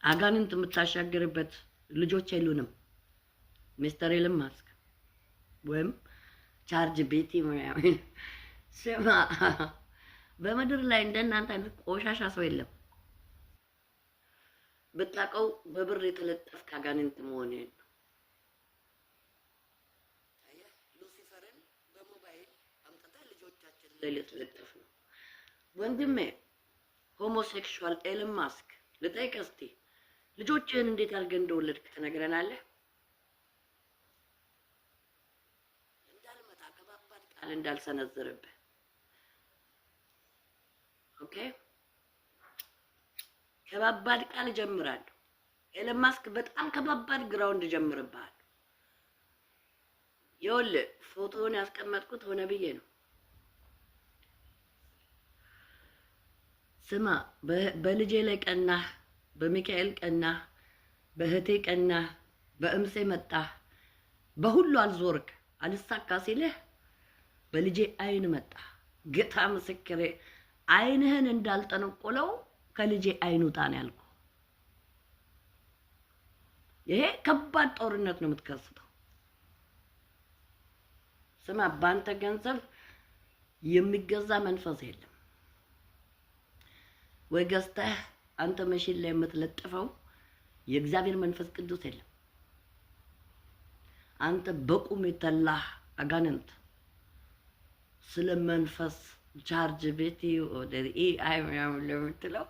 አጋንንት የምታሻግርበት ልጆች የሉንም። ሚስተር ኤለን ማስክ ወይም ChatGPT ምናምን። ስማ፣ በምድር ላይ እንደናንተ አይነት ቆሻሻ ሰው የለም። ብታውቀው በብር የተለጠፍክ አጋንንት መሆንህን ነው። አየህ፣ ሉሲፈርን በሞባይል አምጥተህ ልጆቻችን ላይ ልትለጥፍ ነው። ወንድሜ homosexual ኤለን ማስክ፣ ልጠይቅህ እስቲ፣ ልጆችህን እንዴት አድርገህ እንደወለድክ ትነግረናለህ? እንዳልመጣ ከባባድ ቃል እንዳልሰነዝርብህ። Okay፣ ከባባድ ቃል እጀምራለሁ። ኤለን ማስክ፣ በጣም ከባባድ ground እጀምርብሃል። ይኸውልህ፣ ፎቶውን ያስቀመጥኩት ሆነ ብዬ ነው። ስማ፣ በልጄ ላይ ቀናህ፣ በሚካኤል ቀናህ፣ በእህቴ ቀናህ፣ በእምሴ መጣህ፣ በሁሉ አልዞርክ፣ አልሳካ ሲልህ በልጄ አይን መጣ። ጌታ ምስክሬ፣ አይንህን እንዳልጠነቆለው ከልጄ አይን ውጣ ነው ያልኩህ። ይሄ ከባድ ጦርነት ነው የምትከስተው። ስማ፣ በአንተ ገንዘብ የሚገዛ መንፈስ የለም። ወይ ገዝተህ አንተ መሽን ላይ የምትለጥፈው የእግዚአብሔር መንፈስ ቅዱስ የለም። አንተ በቁም የተላህ አጋንንት፣ ስለ መንፈስ ChatGPT ወደ AI ምናምን ለምትለው፣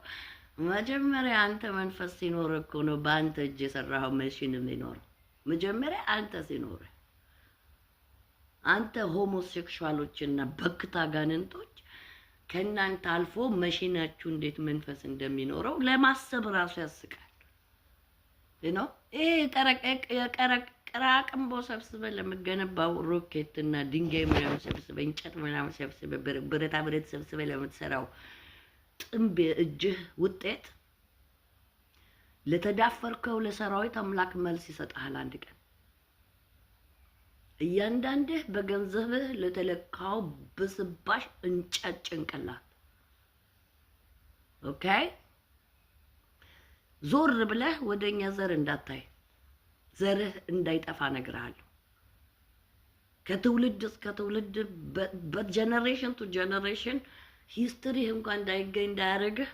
መጀመሪያ አንተ መንፈስ ሲኖር እኮ ነው በአንተ እጅ የሰራኸው መሽን የሚኖረው። መጀመሪያ አንተ ሲኖር፣ አንተ homosexual ኦችና በክታ አጋንንቶች፣ ከእናንተ አልፎ መሽናችሁ እንዴት መንፈስ እንደሚኖረው ለማሰብ ራሱ ያስቃል። ነው ይሄ ቅራቅንቦ ሰብስበ ለምገነባው ሮኬት እና ድንጋይ ምናምን ሰብስበ፣ እንጨት ምናምን ሰብስበ፣ ብረታ ብረት ሰብስበ ለምትሰራው ጥንብ የእጅህ ውጤት ለተዳፈርከው ለሰራዊት አምላክ መልስ ይሰጥሃል አንድ ቀን። እያንዳንድህ በገንዘብህ ለተለካው ብስባሽ እንጨት ጭንቅላት፣ okay፣ ዞር ብለህ ወደ እኛ ዘር እንዳታይ፣ ዘርህ እንዳይጠፋ እነግርሃለሁ። ከትውልድ እስከ ትውልድ፣ በ generation to generation history ህ እንኳን እንዳይገኝ እንዳያደርግህ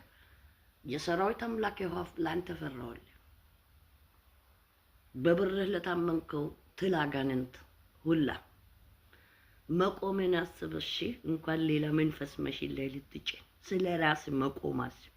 የሰራዊት አምላክ የሆነ ለአንተ ፈራዋል። በብርህ ለታመንከው ትል አጋንንት ሁላ መቆምን አስብ። እሺ፣ እንኳን ሌላ መንፈስ መሽን ላይ ልትጭን፣ ስለ ራስ መቆም አስብ።